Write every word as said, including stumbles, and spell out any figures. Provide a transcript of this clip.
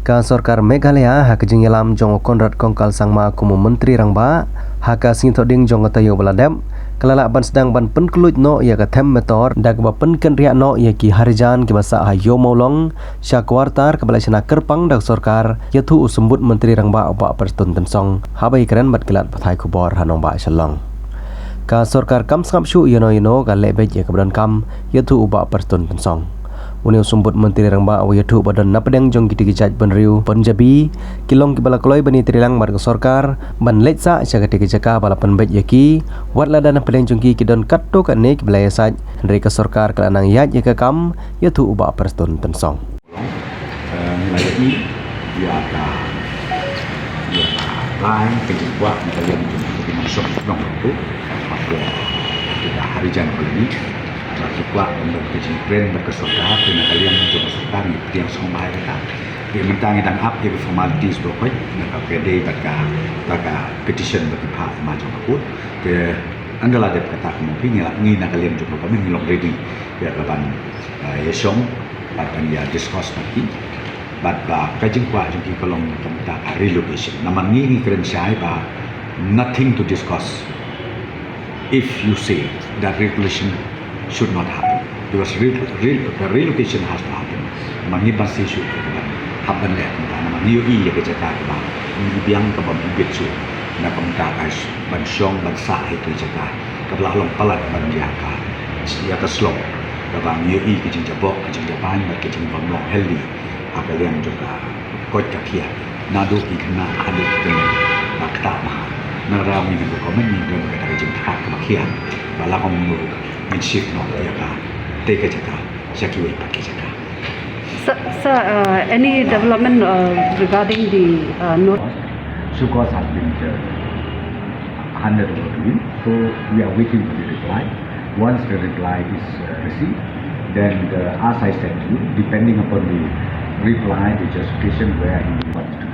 Ka sorkar Meghalaya ha ka jingïalam jong u Conrad Kongkal Sangma kum u Myntri Rangbah ha ka sngi Thohdieng jong ka taïew ba la dep, ka la lah ban sdang ban pynkylluid noh ïa ka them Metor da kaba pynkynriah noh ïa ki Harijan kiba sah ha Ïew Mawlong sha quarter kaba la shna kyrpang da ka sorkar, ïathuh u Symbud Myntri Rangbah u Bah Prestone Tynsong haba ïakren bad ki lad pathai khubor ha nongbah Shillong. Ka sorkar kam sngap shuh ïano ïano ka leh beit ïa kaba donkam, ïathuh u Bah Prestone Tynsong. Une u Symbud Myntri Rangbah u ïathuh ba don napdeng jong kitei ki jaitbynriew Punjabi ki long kiba la kloi ban ïatreilang bad ka sorkar ban leit sah sha katei ka jaka ba la pynbeit ïa ki, wat lada napdeng jong ki ki don katto katne kiba la ïasaid, hynrei ka sorkar ka la nang ïaid ïa ka kam, ïathuh u Bah Prestone Tynsong. Eh, ngi la ïohi ïa ka, ïa ka rai ka jingkwah na ka liang jong ka Commission Nongpynïaid, bad ka, ka Harijan Colony, bad ki kwah ban don ka jingkren bad ka sorkar, te na ka liang jong ka sorkar ngi pdiang sngewbha ïa kata. Te mynta ngi dang ap ïa ka formalities baroh khoit, na ka pdeng bad ka, bad ka petition ba ki phah ma jong ka court. Te ynda la dep kata kumno phi ngi la, ngi na ka liang jong ka government ngi long ready ïa ka ban, eh, ïa shong bad ban ïa discuss bad ki. Bad ba ka jingkwah jong ki ka long na ka bynta ka relocation. Namar ngi ngi kren shai ba nothing to discuss if you say that relocation should not happen. Because re-, re-, the relocation has to happen. Namar ngi ban shisha shuh ban hap ban leh kumta. Namar ngi ïohi ïa ka jaka kaba ngi biang kaba ym bit shuh na ka bynta ka sh-, ban shong ban sah ha ïa ka jaka kaba la long palat ban ïa ka, ïa ka slope. Kaba ngi ïohi ka jingjabok, ka jingjabaiñ bad ka jingbym long healthy ha ka liang jong ka koit ka khiah, naduh ki khynnah haduh ki khynnah ba ktah bha. Nangta ngi na ka government ngi don kata ka jingthait kaba khiah ba la kumno ngin shift noh ïa katei ka jaka sha kiwei pat ki jaka. Sir, sir, uh, any development, uh, regarding the, uh, note? Show cause has been, uh, handed over to him, so we are waiting for the reply. Once the reply is, uh, received, then, uh, as I said to you, depending upon the reply, the justification where he wants to